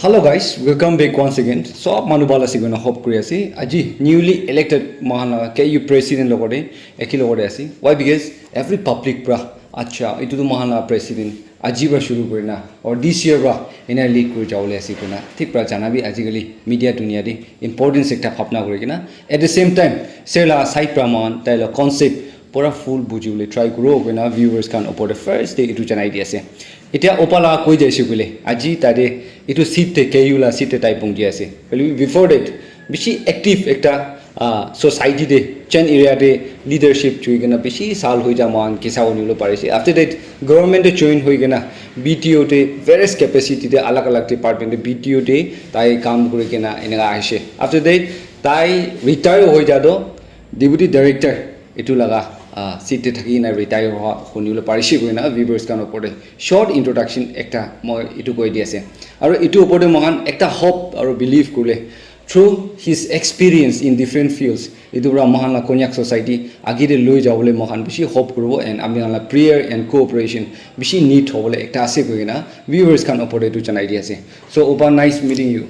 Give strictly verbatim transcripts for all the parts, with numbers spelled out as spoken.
Hello guys, welcome back once again. Sob manu bhal ase koina hope kuri ase. Aji newly elected mohan la K U president logor te, eki logor te ase. Why? Because every public pra, acha, itu tu mohan la president aji pra shuru kuri na, or this year pra ena lead kuri jabole ase koina thik pra jana bi ajikali media dunia te importance ekta bhabna kuri kena. At the same time, sir la side pra mohan tai la concept pura full bujibole try kuro koina viewers khan opor te first te itu janai di ase. Etia opa la koi jaise koile, aji tate itu seat te K U la seat te tai pungji ase. Hoile bi before that, bishi active ekta, ah, society te, Chan area te leadership chui kena bishi sal hoi ja mohan kisa honi lo parise. After that, government te join hoi kena B T O te various capacity te alag alag department te B T O te tai kam kuri kena eneka aise. After that, tai retire hoi ja to deputy director itu laga, ah, seat te thaki na retire hoa huni bole parise koina viewers khan opor te short introduction ekta moi itu koi di ase. Aru itu opor te moikhan ekta hope aru believe kurle through his experience in different fields, itu pra moikhan la Konyak society agi te loi jabole moikhan bishi hope kuribo and ami khan la prayer and cooperation bishi need hobole ekta ase koina viewers khan opor te itu janai di ase. So, Opa, nice meeting you.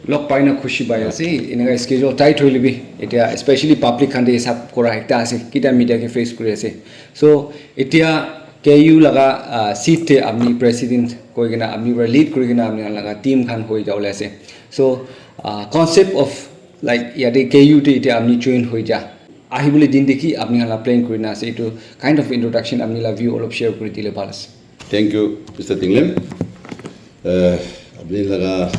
Log pai na khushi pai ase. Eneka schedule tight hoile bi, etia especially public khan te hisab kora ekta ase. Kita media ke face kuri ase. So, etia K U laga, ah, seat te apni president koi kena, apni para lead kuri kena, apni khan laga team khan hoi jabole ase. So, ah, concept of, like, yate K U te etia apni join hoi ja. Ahibole din te ki apni khan la plan kuri na ase. Itu kind of introduction apni la view olop share kuri dile bhal ase. Thank you, Mister Tinglem. Uh, apni laga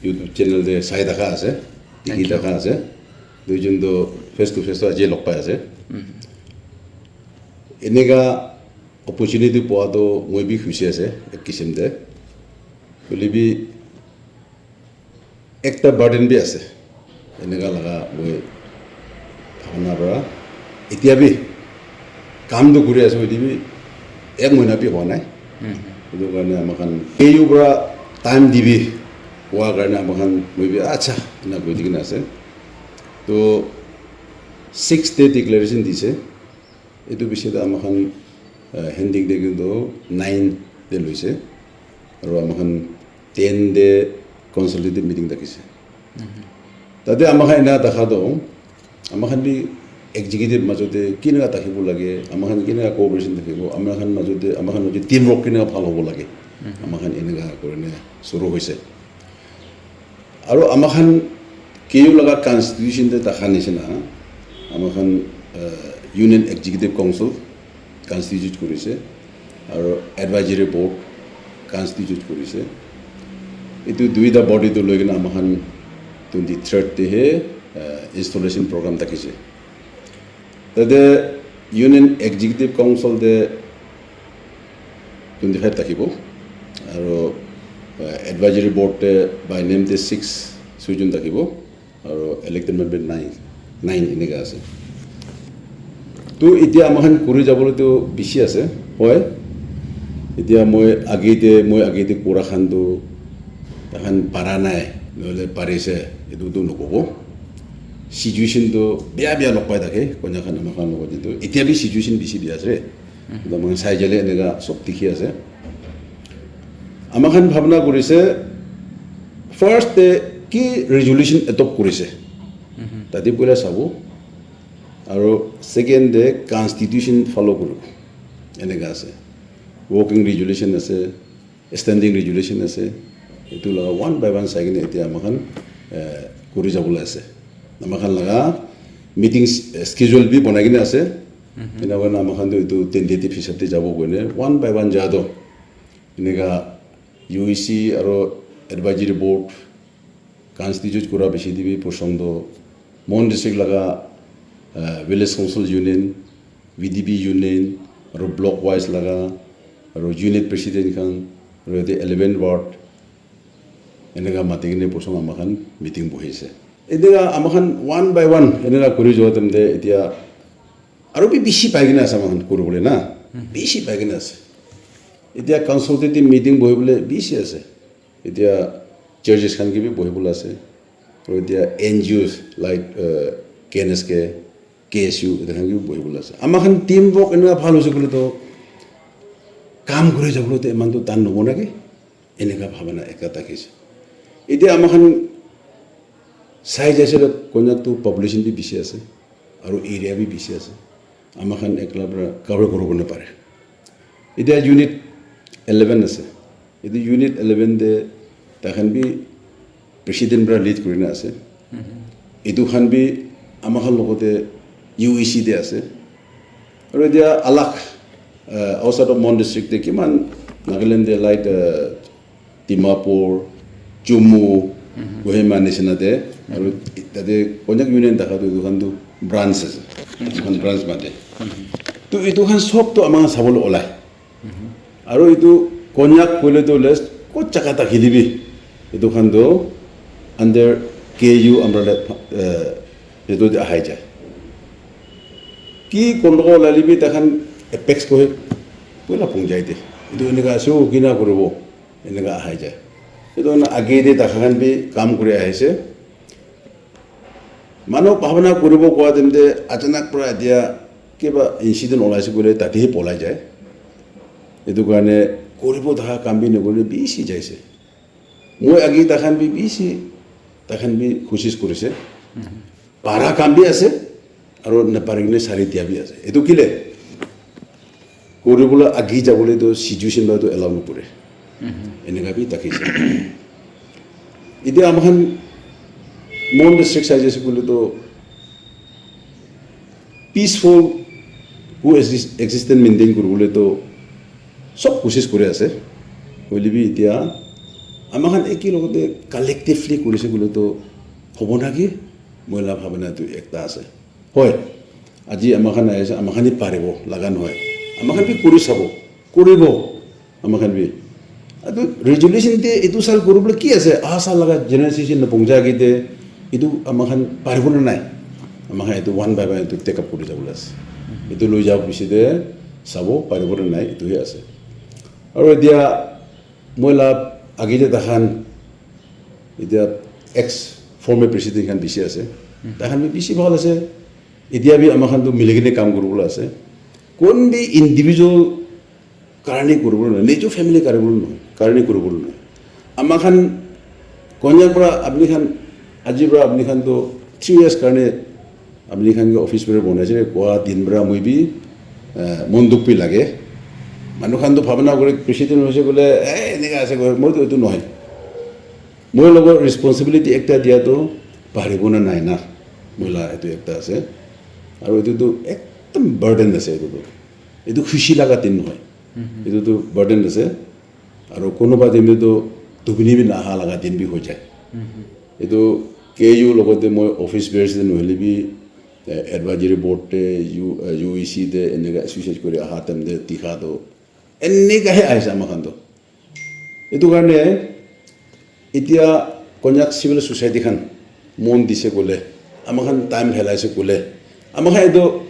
YouTube channel te sai thaka ase, dikhi thaka ase. Duijon to face to face to aji log pai ase. Eneka opportunity poa to moi bi khushi ase, ek kisim te. Hoile bi ekta burden bi ase. Eneka laga moi bhabna para etia bi kam tu kuri ase, hoile bi ek mahina bi hua nai. Etu karne ama khan K U para time dibi hua karne ama khan moi bi acha ena koi dikhi na ase. To six te declaration dise. Etu bishi te ama khan, uh, handing te kintu nine te loise. Aru ama khan ten te consultative meeting thakise. Tate ama khan ena thaka to, ama khan bi executive majo te kineka thakibo lage, ama khan kineka cooperation thakibo, ama khan majo te, ama khan majo te teamwork kineka bhal hobo lage. Ama khan eneka kurine shuru hoise. Aru ama khan K U laga constitution te thaka nishina, ama khan, uh, Union Executive Council constitute kurise, aru Advisory Board constitute kurise. Etu duita body tu loi kena ama khan twenty third te he, uh, installation program thakise. Tate Union Executive Council te twenty five thakibo, aru, uh, Advisory Board te by name te six, suijun thakibo, aru elected member nine, nine eneka ase. To etia ama khan kuri jabole to bishi ase, hoi. Etia moi age te, moi age te kura khan to takhan para nai, nohole parise, etu to nokobo. Situation to bia bia log pai thake, Konyak khan ama khan logot te to. Etia bi situation bishi bia ase. Etu moi sai jale eneka sob dikhi ase. Ama khan bhabna kurise, first te ki resolution adopt kurise. Tate poila sabo. Aru second te constitution follow kuribo. Eneka ase. Working resolution ase, standing resolution ase. Etu laga one by one sai kena etia ama khan, eh, kuri jabole ase. Ama khan laga meeting s-, schedule bi banai kena ase. Ena hoina ama khan tu etu tentative hisab te jabo koine one by one ja to. Eneka U E C aru Advisory Board constitute kura bishi te bi portion to Mon District laga, eh, Village Council Union, V D P Union, aru block wise laga, aru unit president khan, aru yate eleven ward, eneka mati kene portion ama khan meeting bohi ase. Eneka ama khan one by one eneka kuri jawa time te etia aru bi bishi pai kena ase ama khan kuri bole na, bishi pai kena ase. Etia consultative meeting bohi bole bishi ase. Etia churches khan ke bi bohi bole ase. Aru etia N G Os like, uh, K N S K, K S U, etu khan ke bi bohi bole ase. Ama khan team work eneka bhal hoise koile to kam kuri jabole to eman to tan nobo naki, eneka bhabana ekta thakise. Etiya ama khan sai jaise le Konyak tu population bi bishi ase, aru area bi bishi ase. Ama khan ekla para cover kuribo napare. Etiya unit eleven ase. Etu unit eleven te tai khan bi president para lead kurina ase. Etu khan bi ama khan logote U E C te ase. Aru etiya alag, uh, outside of Mon district te kiman Nagaland te light, uh, Dimapur, Chumu, Kohima nisina te, aru tate Konyak Union thaka tu etu khan tu branch ase. Etu khan branch mate. Tu etu khan sob tu ama khan sabole olai. Aru etu Konyak koile tu less kot jaga thakile bi etu khan tu under K U umbrella, eh, etu te ahai jai. Ki kondoko olai le bi tai khan apex koi poila pungjai de. Etu enika ase, o kina kuribo. Eneka ahai jai. Etu na age te takhan bi kam kuri ahise. Manu bhabana kuribo kowa time te achanak para etiya kiba incident olaise koile tate hi polai jai. Etu karne kuribo thaka kam bi nokorile bishi jaise. Moi age takhan bi bishi, takhan bi koshish korise. Para kam bi ase, aru napari kene sari dia bi ase. Etu kile? Kori bola agi jabole to situation ba to allow nokore. Eneka bi thakise. Etiya amakhan Mon district sai jaise koile to peaceful coexist-, existence maintain kori bole to sob koshish kori ase. Hoile bi etiya amakhan eki logote collectively korise koile to hobo na ki? Moi la bhabana tu ekta ase. Hoi, aji amakhan ahi ase, amakhan hi paribo, laga nohoi. Amakhan bi kuri sabo, kuribo, amakhan bi. Atu resolution te etu sal kuribole ki ase? Aha sal laga generation na pongja agi te, etu amakhan paribo na nai? Amakhan etu one by one etu take up kuri jabole ase. Etu loi jabo bishi te sabo paribo na nai, etu hi ase. Aru etiya moi la agi te takhan, etiya ex former president khan bishi ase. Takhan bi bishi bhal ase. Etiya bi amakhan tu mili kene kam kuribole ase. Kon bi individual karne kuribole nohoi, nijo family karibole nohoi, karne kuribole nohoi. Amakhan Konyak para apni khan, aji para apni khan tu three years karne apni khan ke office bearer bonai ase kowa din para moi bi, eh, mon dukh bi lage. Manu khan tu bhabana kore president hoise koile, "Eh, eneka ase," koi, moi tu etu nohoi. Moi logot responsibility ekta dia tu paribo na nai na. Moi la etu ekta ase. Aru etu tu ekdam burden ase etu tu. Etu khushi laga din nohoi. Etu tu burden ase. Aru kunuba din te tu tupini bi naha laga din bi hoi jai. Etu K U logote moi office bearers te nohole bi, eh, advisory board te, U-, eh, U E C te eneka associate kori aha time te dikha tu eneka he ahise amakhan tu. Etu karne etiya Konyak civil society khan mon dise koile, amakhan time phelaise koile, amakhan etu,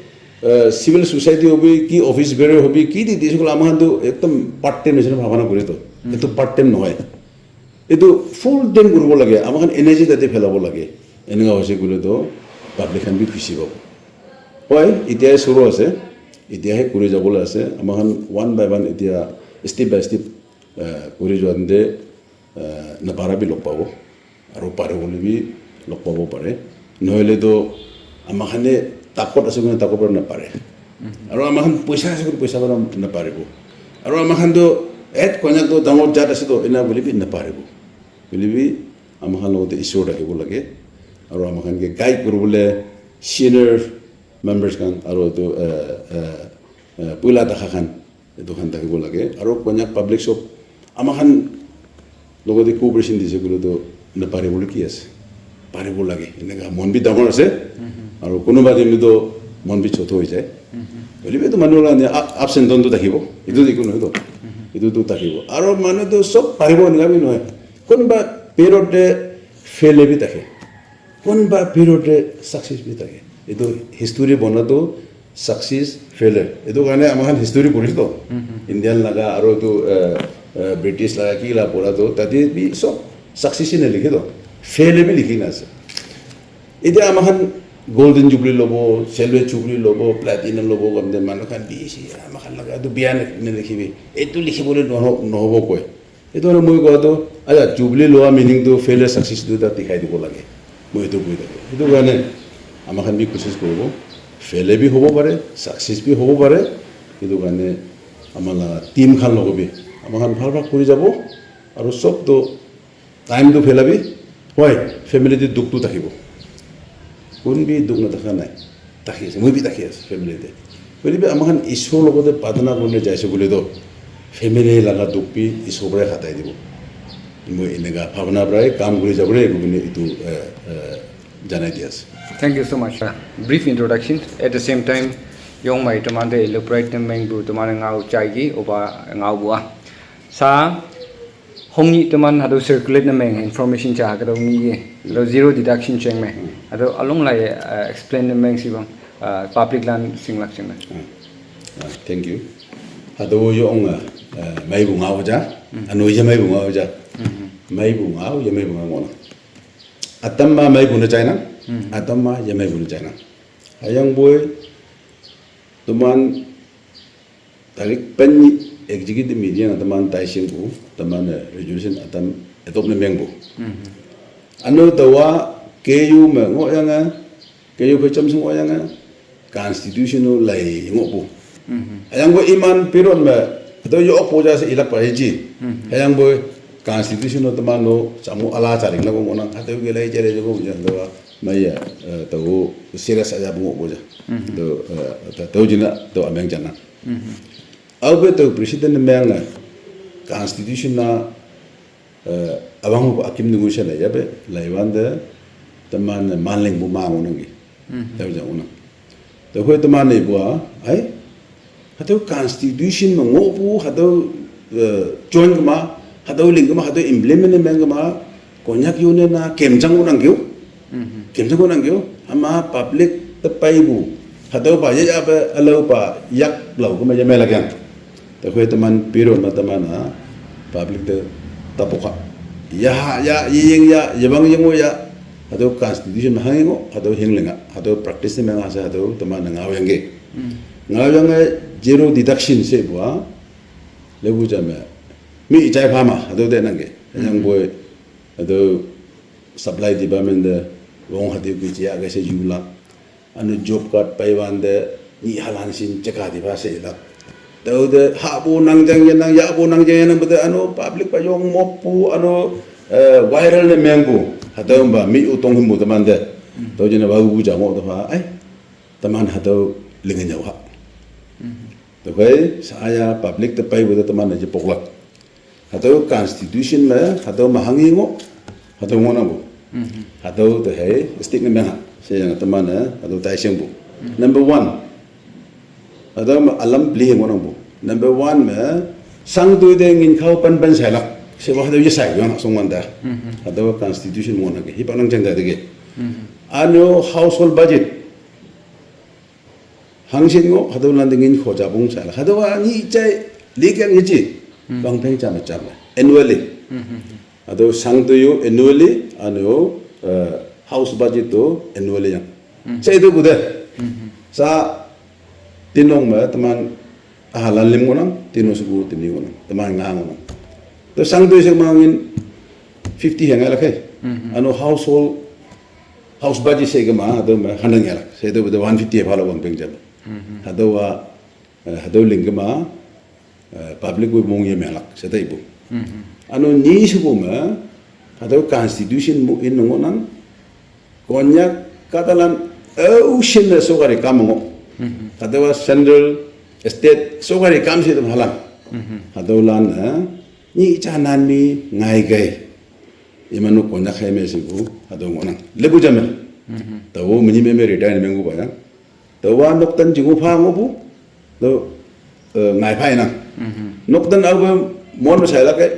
eh, civil society hobi ki office bearer hobi ki di dise koile amakhan tu ekdam part time nisina bhabana kore to. Etu part time nohoi. Etu full time kuribo lage, amakhan energy tate phelabo lage. Eneka hoise koile to public khan bi khushi pabo. Hoi, etiya shuru ase, etiya he kuri jabole ase, amakhan one by one etiya step by step, eh, kuri jua te, eh, napara bi log pabo, aru pare bole bi log pabo pare. Nohole to amakhane takot ase koina takot para napare. Aru amakhan poisa ase koina poisa para naparibo. Aru amakhan to et Konyak to dangor jat ase to ena bole bi naparibo. Bole bi amakhan logote Isor thakibo lage. Aru amakhan ke guide kuribole senior members khan aru etu, eh, eh, eh, puila thaka khan etu khan thakibo lage. Aru Konyak public sob amakhan logote cooperation dise koile to napare bole ki ase? Paribo lage. Eneka mon bi dangor ase. Aru kunuba din to mon bi choto hoi jai. Hoile bi etu manu la ne up-, ups and down to thakibo. Etu to eku nohoi to. Etu to thakibo. Aru manu to sob paribo eneka bi nohoi. Kunuba period te fail bi thake. Kunuba period te success bi thake. Etu history bona to success, failure. Etu karne amakhan history puri to. Indian laga aru etu, eh, eh, British laga ki la pura to tate bi sob success hi nalikhe to. Failure bi likhi na ase. Etiya amakhan Golden Jubilee lobo, Silver Jubilee lobo, Platinum lobo, kamde manu khan bishi amakhan laga etu biya nalikhibi. Etu likhibole noho-, nohobo koi. Etu karne moi koa tu, acha, jubilee loa meaning tu failure success duita dikhai dibo lage. Moi etu koi thake. Etu karne ama khan bi kosis koribo. Failure bi hobo pare, success bi hobo pare. Etu karne ama la team khan logo bi ama khan bhal bhal kori jabo. Aru sob tu time tu phela bi, hoi, family te dukh tu thakibo. Kun bi dukh na thaka nai. Thaki ase, moi bi thaki ase family te. Hoile bi ama khan Isor logote pratana kurina jai ase koile to, family laga dukh bi Isor para hatai dibo. Moi eneka bhabna para kam kuri jabo re koina etu, eh, eh, janai di ase. Thank you so much. Brief introduction. At the same time, yong mai tomande elo bright na meng bu tomande ngau chai gi oba ngau bua. Sa hongi teman hadu circulate na meng information cha hadu ngi ye. Lo zero deduction cheng me. Hadu along la ye, uh, explain na meng si bang, uh, public lan sing lak cheng me. Ah, thank you. Hadu yo ong, uh, mai bu ngau ja. Anu ye mai bu ngau ja. Mai bu ngau ye mai bu ngau na. Atam ma mai bu na chai na. Atam ma ye mai bu na chai na. Ayang boy teman Tarik pani executive meeting a taman taising bu, taman, eh, resolution atam adopt na meng bu. Anu tawa K U me ngo yang a, K U phe cham sing ngo yang a, constitutional lai ngo bu. Ayang bo iman piron me, to yo po ja se ilak pa ji. Ayang bo constitutional taman no chamu ala charing na ko ngo nang, hatu ke lai jare ko ngo yang tawa, maya, eh, tawo serious aja bu ngo bo ja. To, eh, ta-, tawo jina, to ameng jana. Aube to president meng na constitution na, eh, abang ko akim nunggu sha la yabe laiwan de teman manling bu ma ngunang gi. Tawo ja ngunang. To hoi teman ne bu ai. Hatu constitution ma ngo bu hatu, eh, join ma hatu ling ma hatu implement meng ma Konyak Union na kemjang ngunang gi. Kemjang ngunang gi. Ama public te pai bu. Hatu ba ya ya ba alo ba yak lau kuma ya mela kyang. Ta khoi taman piro ma taman ha, public te tapoka. Ya, ya, ying ya, yabang ying ya. Hatu constitution ma hangi ngo, hatu hing lenga, hatu practice me nga sa hatu taman ngau yang ge. Ngau yang ge zero deduction se bua. Lebu jam ya. Mi ichai phama, hatu de nang ge. Yang boy, hatu supply department de, wong hatu ki chia ge se yula. Anu job card pai wan de ni halan sin cheka di ba se la. Tau de ha bu nang jang ye nang ya bu nang jang ye nang bu de anu public pa yong mop pu anu, eh, viral ne meng bu. Ha tau ba mi u tong him bu de man de. Tau jina ba bu jang wo de ba ai. Taman ha tau lingen ya ha. To kai sa ya public te pai bu de taman ne je poklak. Hatau constitution ma, hatau mahangi ngo, hatau ngo nabo. Hatau to hai stick na meha. Saya na tamana, hatau tai seng bu. Number one. Hatau ma alam bli ngo nabo. Number one ma, sang tui de ngin khau pan pan sai lak. Se ba hatau ye sai yang song man da. Hatau constitution ngo na ke. Hi pa nang jang da de ke. Ano household budget. Hangsin ngo, hadu lan dingin khoja bung sala. Hadu wa ni chai, li kyang ni chi. Bang peng chama chama. Annually. Hadu sang tu yu annually, anu, eh, house budget tu annually yang. Chai tu kuda. Sa, tinong ma, teman, ah, lan lim ngonang, tino suku, tini ngonang, teman nga ngonang. Tu sang tu yu sing mangin fifty yang ala kai. Anu household House budget se kama, hado ma, hanang yalak. Se do, do one fifty phala wang peng jalo. Hado wa, eh, hado ling kama, eh, public wi mong ye melak. Se tai bu. Ano ni su bu ma, hado constitution mu in ngo nang, Konyak katalan, eh, ocean na sokari kam ngo. Hado wa central state sokari kam se do halang. Hado lan, eh, ni cha nan mi ngai gai. Imanu Konyak hai me se bu, hado ngo nang. Lebu jame. Tawo mini me me retire me ngu ba ya. Tawa noktan jingu pha ngo bu. Do, eh, ngai phai nang. Noktan au be mon sai la ke,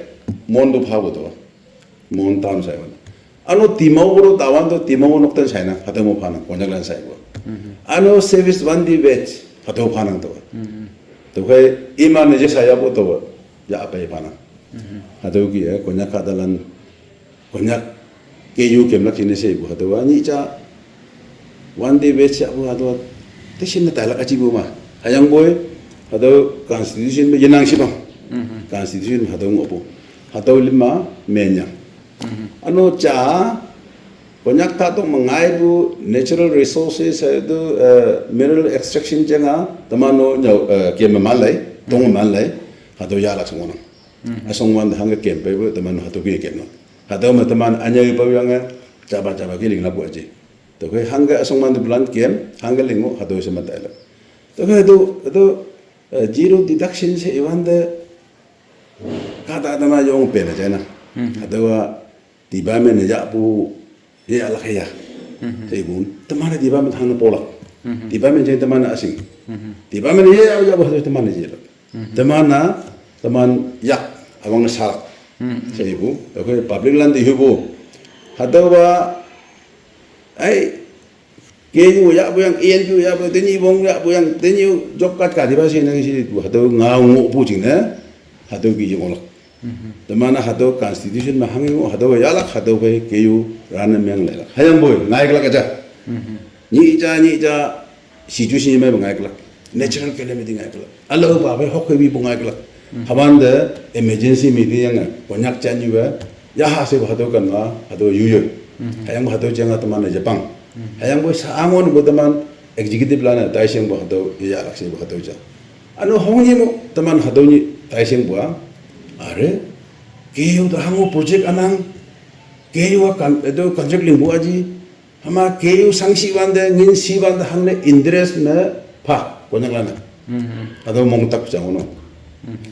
mon do pha bu to. Mon tan sai ba. Ano timau bro tawan to timau noktan sai nang, hado mo pha nang, Konyak lan sai bu. Ano service one di veg, hado pha nang to. To kai iman je sai ya bu to. Ya apai pha nang. Hado ki, eh, Konyak katalan Konyak K U kem lak sini se bu hatu wa ni cha one day wait cha bu hatu wa te shin na tai lak achi bu ma. Hayang boy hatu constitution me yenang shi bang. Constitution hatu ngo bu. Hatau lima menya. Ano cha, Konyak ta to mangai bu natural resources, eh, tu, eh, mineral extraction janga, tamano nyau, eh, ke malai, tong malai, hatau ya la songona. Asong wan hanga kem pe bu, tamano hatau ke kem no. Hatau ma taman anya yu pa yang, jaba jaba ke ling la bu aji. To ke hanga asong man de bulan kem, hanga lingo, hatau se matai la. To ke tu, tu, eh, zero deduction se iwan de, kata tama yong pe na jana. Hatau wa, department ya pu, ya la ya. Te bun, tamana department hang pola. Department je tamana asing. Department ya ya ya ba tamana je la. Tamana, taman yak, awang sarak. Te bu, okay, public land di hubu. Hatau wa, ai, K U ya bu yang, A N P ya bu, teni bong ya bu yang, teni job card ka diba si nang si tu, hatau ngau ngo pu jing ne, hatau ki jing olak. Tamana hatau constitution ma hangi ngo, hatau ya lak, hatau ke K U ran meng le lak. Hayang boy, ngai lak aja. Ni ja, ni ja, situation ma ngai lak. Natural calamity ngai lak. Alo ba be hok bi bu ngai lak. Haban de emergency meeting yang, Konyak chan yu ba, ya ha se hatau kan ma, hatau yu yu. Hayang hatau jang tamana Japan. Hayang boy sa angon bu taman executive lana tai seng bu hatau ya lak se bu hatau ja. Ano hong ni mo taman hatau ni tai seng bu a. Are, K U ta hango project anang, K U a kan, edo contract ling bu aji, hama K U sang si wan de, ngin si wan de hang ne interest me pha, Konyak lana. Hatau mong tak jang no.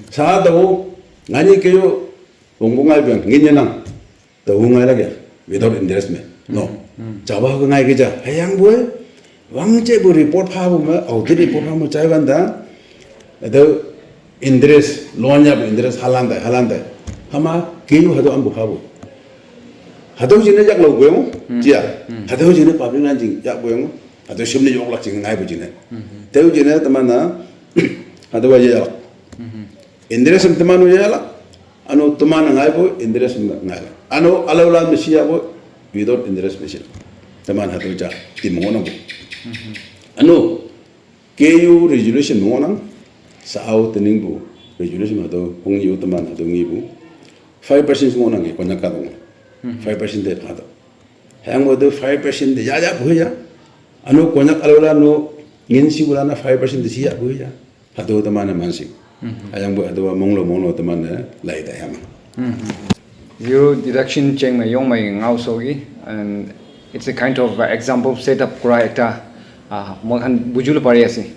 Sa tau, ngani K U, bong bong ai biang, ngin nang. Tau ngai lage, without interest me. No. Jawa ko ngai ke ja. Hayang boy, wang che bu report pha bu ma, audit report pha mu chai wan da. Edo interest, loan ya bu interest halan da, halan da. Hama K U hatau am bu pha bu. Hatau jine jak lo goyong, jia. Hatau jine public nan jing jak goyong. Hatau simni yok lak jing ngai bu jine. Teu jine tamana, hatau wa ya lak. Interest am tamanu ya lak. Ano tamana ngai bu, interest am ngai lak. Ano alawla misi ya bu, without interest misi lak. Taman hatau ja, ti mongo na bu. Ano, K U resolution mongo na, sa au tening bu, resolution hatau, hong yu taman hatau ngi bu. Five percent mongo na ngi, Konyak ka dong. Five percent de hatau. Hayang bu de five percent de ya ya bu ya. Ano Konyak alawla no, ngin si bu lana five percent de si ya bu ya. Hatau tamana mansi. Ayang bu hatau monglo monglo tamana lai ta yama. Zero deduction cheng ma yong mai ngau so gi, and it's a kind of, uh, example set up kura ekta, uh, moi khan bujul pari ase.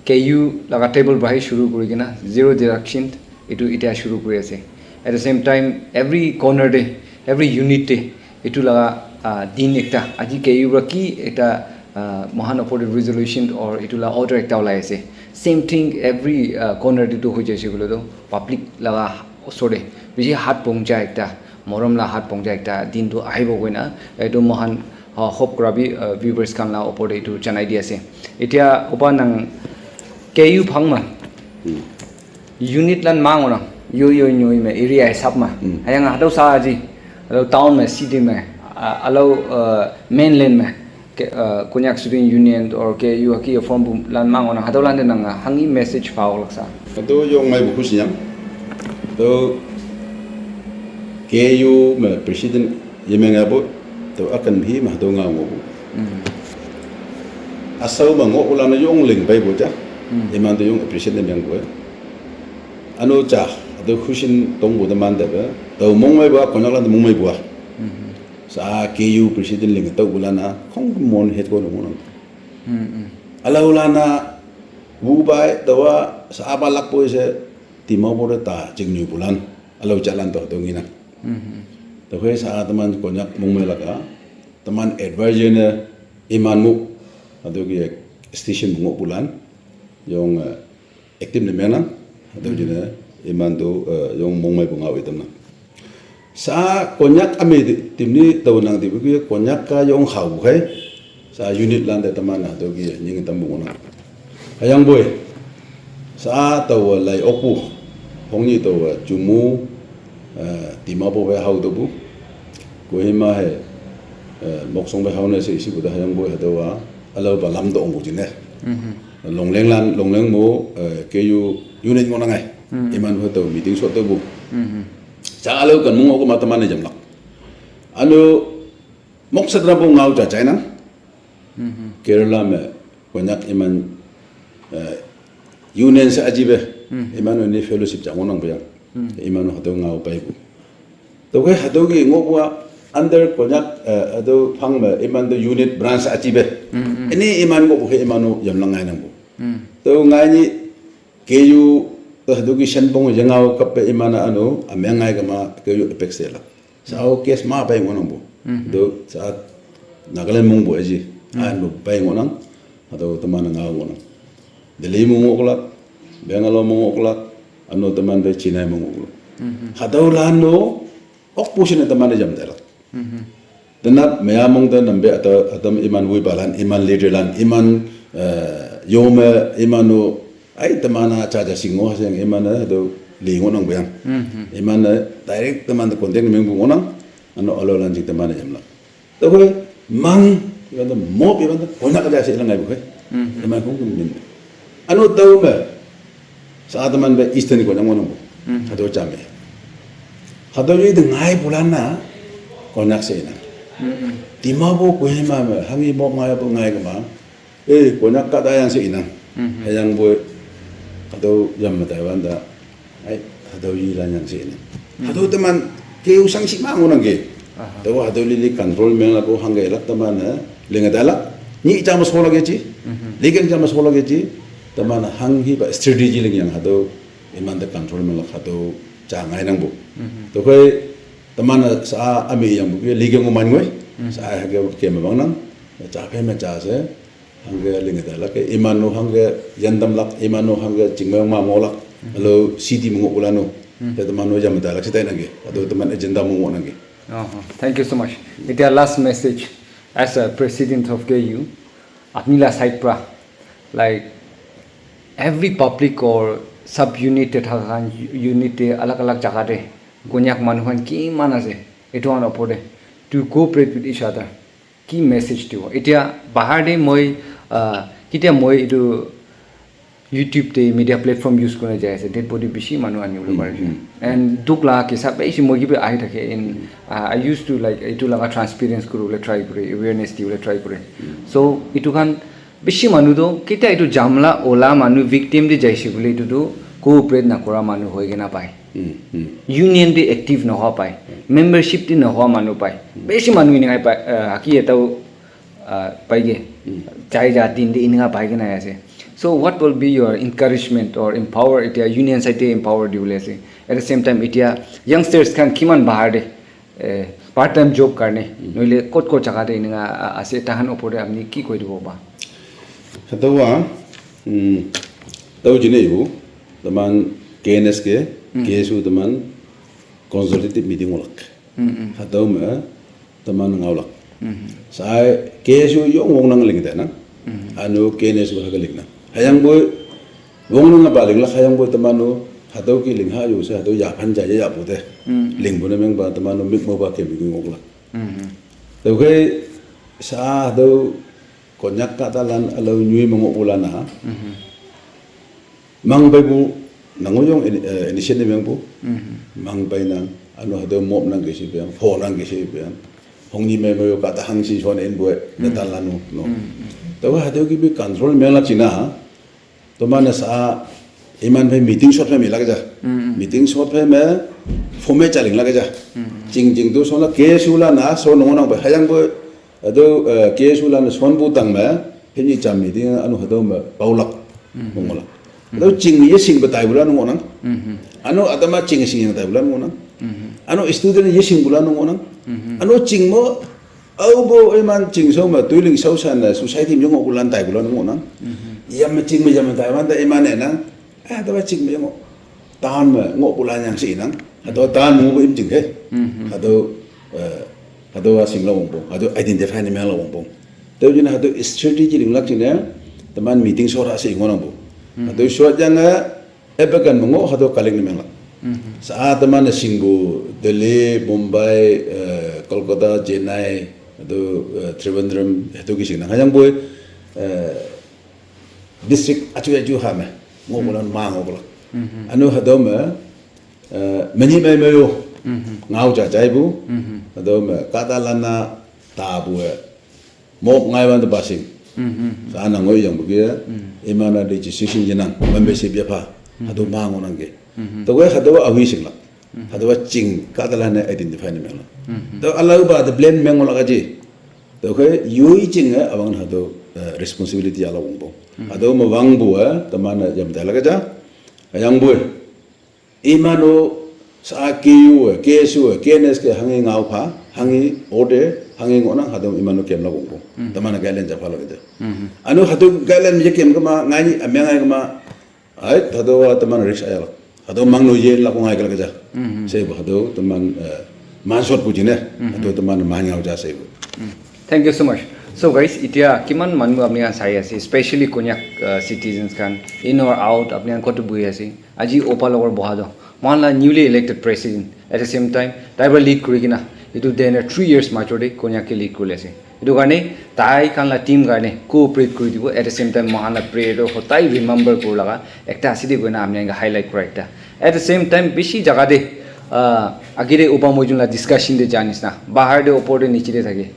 K U laga table para hi shuru kuri kena zero deduction itu itya shuru kuri ase. At the same time, every corner de, every unit de, itu laga, ah, din ekta, aji K U para ki ekta, ah, mohan opor de resolution or itu la order ekta ulai ase. Same thing every, ah, corner de tu hoi jaise koile tu public laga osor de bishi hat pongja ekta, morom la hat pongja ekta din tu ahibo koina, etu mohan, ah, hope kura bi, ah, viewers khan la opor de etu janai di ase. Etya upa nang K U phang ma unit lan mang ona, yo yo nyoi me area hisab ma. Ayang hatau sa aji, alo town me, city me, ah, alo, ah, mainland me, ke, ah, Konyak Student Union or K U aki form bu lan mang ona, hatau lan de nang, ah, hangi message pao laksa. Hatau yong mai bu khusi yang. To K U me president yemeng abo, to akan bi ma hatau nga ngo bu. Asau ma ngo ulana yong ling bai bu ja. Yeman to yong president yemeng bu. Ano cha, hatau khusin tong bu de man de ba. To mong mai bu, Konyak lan mong mai bu. Sa K U president ling to ulana, khong mon het ko lo mo. Ala ulana, bu bai, dawa, sa aba lak poi se, tima bore ta, jing nyu bulan, alo jalan to, to ngina. To khe sa taman Konyak mong mai laka, taman advisor ne, iman mu, ato ki station mu bulan, yong, eh, active ne mena, ato jine, iman to, eh, yong mong mai bunga itam na. Sa Konyak ami di, timni tau nang di, bukui Konyak ka yong hau kai. Sa unit lan de taman na to ki nying tam bu na. Hayang boy. Sa tau lai okpu. Hong ni tau Jumu, eh, Dimapur be hau to bu. Kohima he, eh, Moksong be hau ne se isi bu da hayang boy ha to wa. Alo ba lam to ong bu jine. Longleng lan, Longleng mo, eh, K U unit mo na ngai. Iman ho to meeting so to bu. Talo kan mungo ko mata mane jamlak. Ano mok satra bo ngau ja chai nang. Kerala me Konyak iman eh, union sa ajibe. Iman ni fellowship ja ngonang bayang. Iman hado ngau pai bu. To ke hado ki ngo bua under Konyak eh, hado phang me iman do unit branch ajibe. Ini iman ngo bu ke iman no jamlang ngai nang bu. To ngai ni K U, eh, hado ki shenpong jengao kape imana ano, amengai kama K U apex de la. Sa o case ma pai ngonang bo. Do sa Nagaland mong bo eji. Ano pai ngonang, hado tamana ngao ngonang. Delhi mong oklak, Bangalore mong oklak, ano taman de Chennai mong oklak. Hado lano, ok pusin tamana jam de la. Tena meya mong ta nambe ata atam iman wui balan, iman leader lan, iman eh, yome, iman no, ai tamana cha cha singo haseng iman na do lingo nang bayang. Iman na direct teman to contact meng bu ngonang, ano alo lan jik teman yam la. To koi mang, iman to mop iman to kona ka jasi ilang ai bu koi. Iman kong min. Ano tau me, sa teman be Eastern ko nang ngonang bu. Hado chame. Hado yi de ngai bulan na, Konyak se na. Dima bu Kohima me, hangi mop ngai bu ngai kama. Eh, Konyak ka da yang se ina. Hayang bu, hado yam ma Taiwan da. Ai, hado yi lan yang se ina. Hado teman ke usang si ma ngonang ke. Tawa hado li li control meng la ko hang ke lak teman na. Lenga da lak. Ni jam so lage chi. Legal jam so lage chi. Teman hang hi ba strategy leng yang hado iman da control meng lak hado cha ngai nang bu. To koi teman sa ami yang bu legal ngo man ngoi. Sa ha ke ke ma bang nang. Cha ke ma cha se. Hangge lingi ta lak, imanu hangge yandam lak, imanu hangge chingmeng ma mo lak, alo city mungo ulanu, ya ta manu jam ta lak sitai nange, ado ta man agenda mungo nange. Oh, thank you so much. It is last message as a president of K U. Apni la side pra, like, every public or sub unit te thaka khan, unit te alag alag jaga te Konyak manu khan kiman ase, etu khan opor te to cooperate with each other. Ki message dibo? Etia bahar te moi, ah, ketia moi etu YouTube te media platform use kurina jai ase, dead body bishi manu ani bole pare ase. And dukh laga kisa bishi moi ke bi ahi thake. In, ah, I used to, like, etu laga transparency kuri bole try kore, awareness di bole try kore. So etu khan bishi manu toh ketia etu jamla ola manu victim te jaise koile etu toh cooperate nakora manu hoi kena pai. Union te active nohoa pai, membership te nohoa manu pai, bishi manu eninka pai, ah, ki eta, ah, pai ke, chai ja din te eninka pai ke na ase. So what will be your encouragement or empower, etia union side te empower di bole ase? At the same time, etia youngsters khan kiman bahar te, eh, part time job karne, noile kot kot jaga te eninka, ah, ase, tahan opor te apni ki koi dibo ba? Hatawa, mm, tau jine yu, taman K N S ke, K S U taman consultative meeting olak. Hatau me, taman ngaulak. Sai K S U yong wong nang ling ta na. Anu K N S U ha ling na. Hayang boy, wong nang ba ling la hayang boy taman no, hatau ki ling ha yu sa hatau ya phan ja ya bu de. Ling bu na meng ba taman no mik mo ba ke meeting olak. Tau kai sa hatau Konyak ka ta lan alo nyui mo ngo ulana. Mang pai bu, nango yong ini-, eh, initiative yang bu. Mang pai nang, anu hado mop nang kisi biang, pho nang kisi biang. Hong ni me mo yo kata hang si suan in bu, na ta lanu, no. Tawa hado ki bi control me la china, to mana sa, iman pe meeting shot pe me lag ja. Meeting shot pe me, phone me chaling lag ja. Ching ching tu so la, ke su la na, so no nang pe, hayang bu, Ado, eh, K S U lan son bu tang ma, hini cham mi ding anu hado ma paulak, mongolak. Ado ching ye sing betai bula nung onang. Ano adama ching sing yang tai bula nung onang. Ano student ye sing bula nung onang. Ano ching mo, au bo eman ching so ma tuiling sau san na society mi ngo bulan tai bula nung onang. Yam ching me yam tai man da eman enang. Eh, tawa ching me ngo. Tahan me ngo pula nyang si inang. Hado tahan mo bo im ching he. Hado, eh, hado wa sing la wong pong. Hado identify ni me la wong pong. Teo jina hado strategy ling lak chine, teman meeting sora si ngo nang bo. Hado short jang eh, epekan mo ngo hado kaling ni me lak. Sa teman na sing bo, Delhi, Mumbai, eh, Kolkata, Chennai, hado, eh, Trivandrum, hado ki sing nang. Hayang bo, eh, district achu achu ha me ngo ko lan ma ngo ko lan. Anu hado me, eh, meni me me yo Ngau ja jai bu. Ado me kata lana ta bu e. Mok ngai wan de basing. Sa na ngoi yang bu kia. Imana de decision jina. Membership ya pa. Ado ma ngo nang ke. To we hado awi sing la. Hado wa ching kata lana identify ni meng la. To alau ba de blame meng ngo la ka ji. To ke yui ching e abang hado, eh, responsibility ala wong bo. Hado ma wang bu e, tamana yam da la ka ja. Yang bu e. Imano sa K U, K S U, K N S ke hangi ngau pha, hangi order, hangi ngona hado imano kem la wong bo. Tamana guideline ja pha la ka ja. Ano hado guideline je kem kama ngai ni amya ngai kama. Ai, hado wa taman risk ayal. Hado mang no ye la ko ngai kala kaja. Sei bo hado taman, eh, man sot pu jine. Hado taman man ngau ja sei bo. Thank you so much. So guys, itia kiman manu apni khan sai ase, especially Konyak uh, citizens khan, in or out, apni khan kotu buhi ase. Aji opa logor boha do. Mohan la newly elected president. At the same time, tai para lead kuri kena, itu den three years major de Konyak ke lead kuri ase. Etu karne tai khan la team karne cooperate kuri dibo. At the same time, mohan la prayer toh hotai remember kuri laga ekta ase de koina ami khan ke highlight kura ekta. At the same time, bishi jaga de, ah, age de upa mojun la discussion de ja nisna, bahar de upor de niche de thake.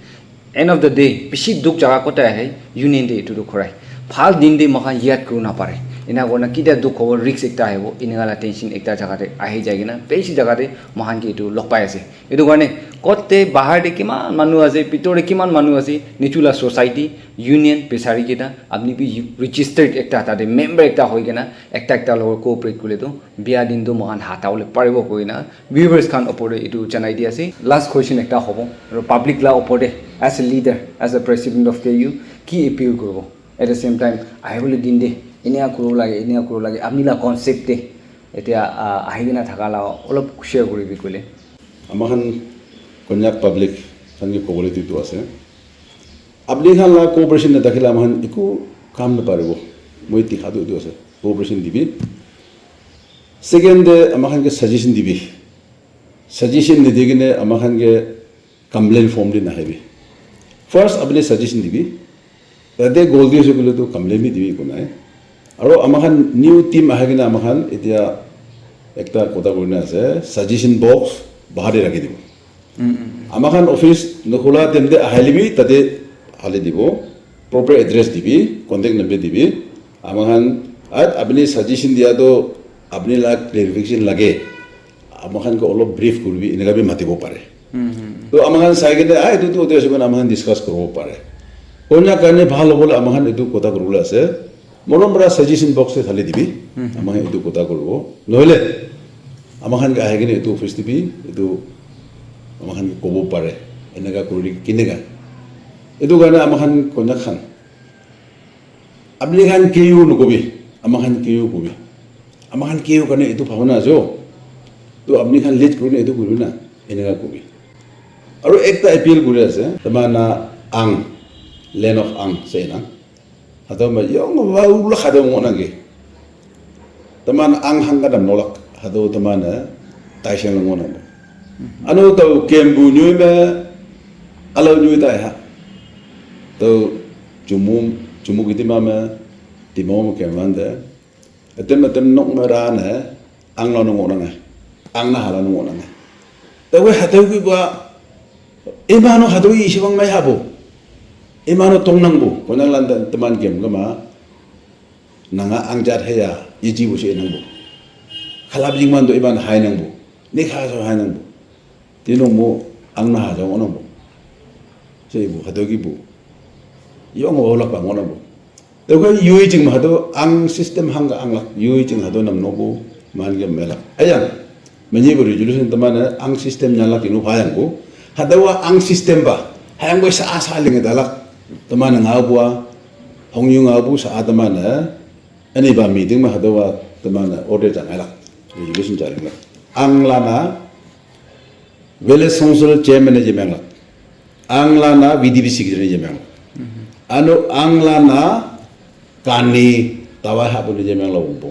End of the day, bishi dukh jaga kote ahe, union de etu tu khurai. Bhal din de mohan yad kuri na pare. Ena kurna kitia dukh hobo, risk ekta ahibo, eneka la tension ekta jaga de ahi jai kena, bishi jaga de mohan ke etu log pai ase. Etu karne kote bahar de kiman manu ase, bitor de kiman manu ase, nichu la society, union, bisari kena, apni bi registered ekta tate member ekta hoi kena, ekta ekta logor cooperate kule tu, bia din tu mohan hata bole paribo koi na, viewers khan opor de etu janai di ase. Last question ekta hobo, aru public la opor de, as a leader, as a president of K U, ki appeal kuribo? At the same time, ahi bole din de, eneka kuribo lage, eneka kuribo lage, apni la concept de, etia, ah, ahi kena thaka la olop share kuri bi koile. Ama khan Konyak public khan ke kobole tu etu ase. Apni khan la cooperation na dakhila ama khan eku kam na paribo. Moi tikha tu etu ase. Cooperation dibi. Second de ama khan ke suggestion dibi. Suggestion nidi kene ama khan ke complain form de nahibi. First apni suggestion dibi. Tate golti hoise koile tu complain bi dibi eku nai. Aro ama khan new team ahi kena ama khan etia ekta kotha kurina ase, suggestion box bahar te rakhi dibo. Ama khan office nokhula time te ahile bi tate hali dibo, proper address dibi, contact number dibi. Ama khan at apni suggestion dia to apni la clarification lage. Ama khan ke olop brief kuribi, eneka bi matibo pare. To ama khan sai kene, ah, etu tu etu ase koina ama khan discuss kuribo pare. Koina karne bhal hobole ama khan etu kotha kuribole ase. Morom para suggestion box te thali dibi. Ama khan etu kotha kuribo. Nohole ama khan ke ahi kene etu office te bi etu ama khan ke kobo pare. Eneka kuri kineka. Etu karne ama khan Konyak khan Apni khan K U nokobi, ama khan K U kobi. Ama khan K U karne etu bhabana ase, oh. To apni khan lead kurina etu kuribi na, eneka kobi. Aru ekta appeal kuri ase, tamana ang, land of ang, sei na. Hata ma yong wa ula khada mo na ge. Taman ang hang ka dam nolak, hado taman, eh, tai siang ngon mo. Ano to kembu nyui me, alo nyui tai ha. To chumu, chumu kiti ma me, timo mo kem wan de. Etem etem nok me ra ne, ang lo ngon nge. Ang na hala ngon nge. Te we hado ki ba, imano hado i sibang mai habo. Imano tong nang bu, konang lan taman kem kama. Nanga ang jat heya, iji bu se nang bu. Khalap jing man do iban hai nang bu. Ni kha so hai nang bu. Tino mo ang na ha jong ono bu. Se bu, hado ki bu. Yong o lak bang ono bu. Te ko yui jing ma hado ang system hang ang lak. Yui jing hado nam no bu. Man ge melak. Ayang. Mani bu resolution tamana ang system nyala kinu phayang bu. Hado wa ang system ba. Hayang bu sa sa ling dalak. Tamana ngau bu. Hong yu ngau bu sa tamana. Ani ba meeting ma hado wa tamana order jang ai lak. Resolution jang ai lak. Ang lana village council chairman je meng lak. Ang lana V D P secretary je meng lak. Ano ang lana kani tawa ha bu je meng lak wong bo.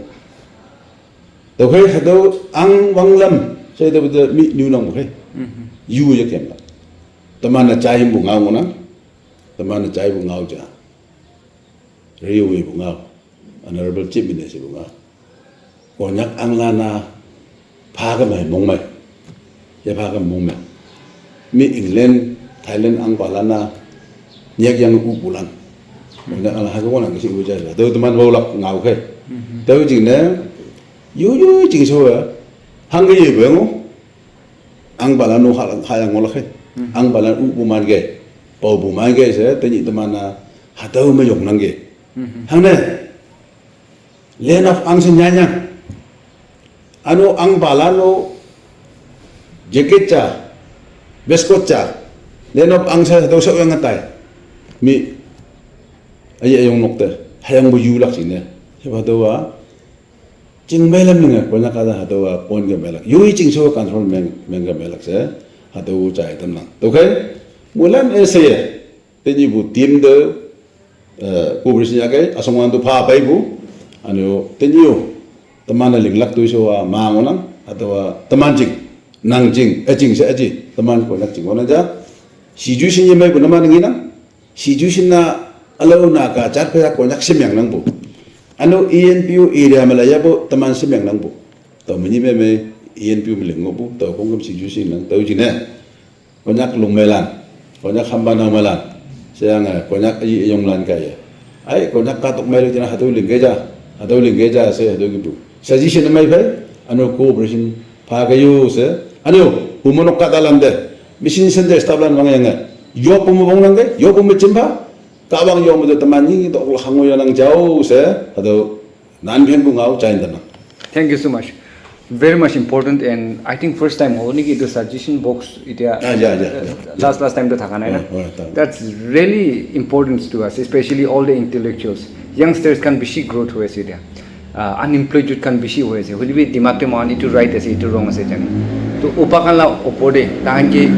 To khe hado ang wang lam sai to mi nyu nang bu khe. Yu je kem lak. Tamana chai bu ngau na. Tamana chai bu ngau ja. Riu wi bu ngau. Honorable Chief Minister bu ngau. Konyak ang lana pha ka mai mong mai. Yaba ka moment. Mi England, Thailand ang balana nyak yang u bulan. Mona ala hago wana kasi uja. Daw teman bau lak ngau ke. Daw jing ne yu yu jing so ya. Hang ke ye bengo. Ang balan no ha ha yang ngol ke. Ang balan u bu man ke. Bau bu man ke se tani teman na ha daw me yong nang ke. Hang ne. Land of Aung San Nyanyang. Ano ang bala no jacket cha, beskot cha, Land of Aung San do sa yang tai. Mi ayi ayong nok te, hayang bu yu lak sine. Heba do wa, ching mai lam ninga, ko na ka da ha do wa, pon ga mai lak. Yu yi ching so control meng, meng ga mai lak se, ha do cha itam nang. To kai, mulan e se ye. Teni bu team de, eh, cooperation ya kai, asong wan tu pha pai bu, ano teni yo, teman na linglak tu iso wa ma ngonang, atau teman jing, nang jing, eh jing se aji, teman ko nak jing wana ja, situation ye mai bu nama ngi nang, situation na alo na ka chat pa ko nak semyang nang bu, ano E N P O area ma la ya bu, teman semyang nang bu, tau mini me me E N P O mi lingo bu, tau kong kam situation nang, tau jine. Konyak lungmelan, konyak hamba nangmelan. Sayang eh, konyak ayi ayong lan kaya. Ai konyak katok melo jina hatu linggeja, hatu linggeja se hatu gitu. Suggestion mai phai, ano cooperation pha kayo se. Ano humonok kata lande. Mission center staff lan wang yang. Yo pumo bong nangge, yo pumo chimba. Kawang yo mo teman ni to hango yo nang jao se. Hatu Nan phen bu ngau chain dana. Thank you so much. Very much important and I think first time hobo niki etu suggestion box itia Ah, yeah, yeah, yeah, yeah. Last last time to thaka nai na. Oh, oh, thank you. That's really important to us, especially all the intellectuals. Youngsters khan bishi growth hoi ase itia. Uh, unemployed youth khan bishi hoi ase. Hoile bi dimag te mohan itu right ase, itu wrong ase jani. To upa khan la opor de tahan ke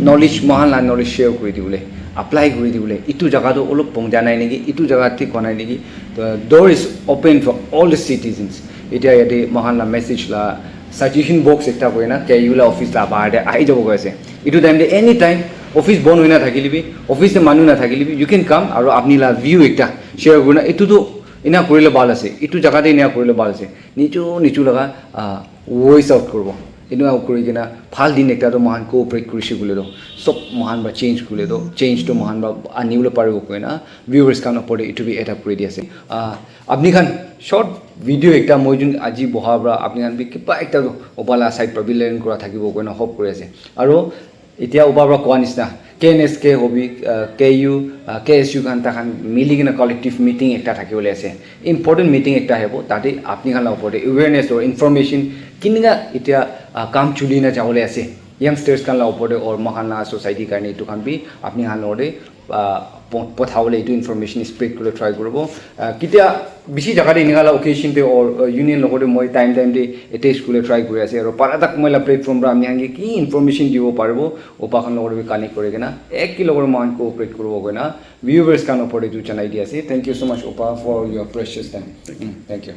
knowledge mohan la knowledge share kuri dibole, apply kuri dibole. Itu jaga to olop pong janai niki, itu jaga thik honai niki. The door is open for all the citizens. Itia yate mohan la message la suggestion box ekta koina K U la office la bahar te ahi jabo koi ase. Itu time te anytime office bon hoina thakile bi, office te manu na thakile bi, you can come aru apni la view ekta share kurina. Itu tu ina kurile bhal ase. Itu jaga te ina kurile bhal ase. Nichu nichu laga ah, voice out kuribo. Eneka kuri kena bhal din ekta toh mohan cooperate kurise koile toh sob mohan para change kurile toh change toh mohan para anibole paribo koina viewers khan opor te etu bi eta kuri di ase. Ah, apni khan short video ekta moi jun aji boha para apni khan bi kiba ekta toh oba la side para bi learn kura thakibo koina hope kuri ase. Aro Etia upa para koa nisna, K N S K hobi, uh, K U, uh, K S U khan takhan mili kena collective meeting ekta thaki bole ase. Important meeting ekta hebo, tate apni khan la upor te awareness or information kinika etia uh, kam chuli na jabole ase. Youngsters khan la upor te or mohan la society karne etu khan bi apni khan lode uh, potha bole etu information spread kule try kuribo. Uh, kitia bishi jaga te enika la occasion te or uh, union logote moi time time te attach kule try kuri ase aro para tak moi la platform para ami hange ki information dibo paribo upa khan logote bi connect kuri kena ek ki logote mohan cooperate kuribo koina viewers khan opor te etu janai di ase. Thank you so much upa for your precious time. Mm, thank you.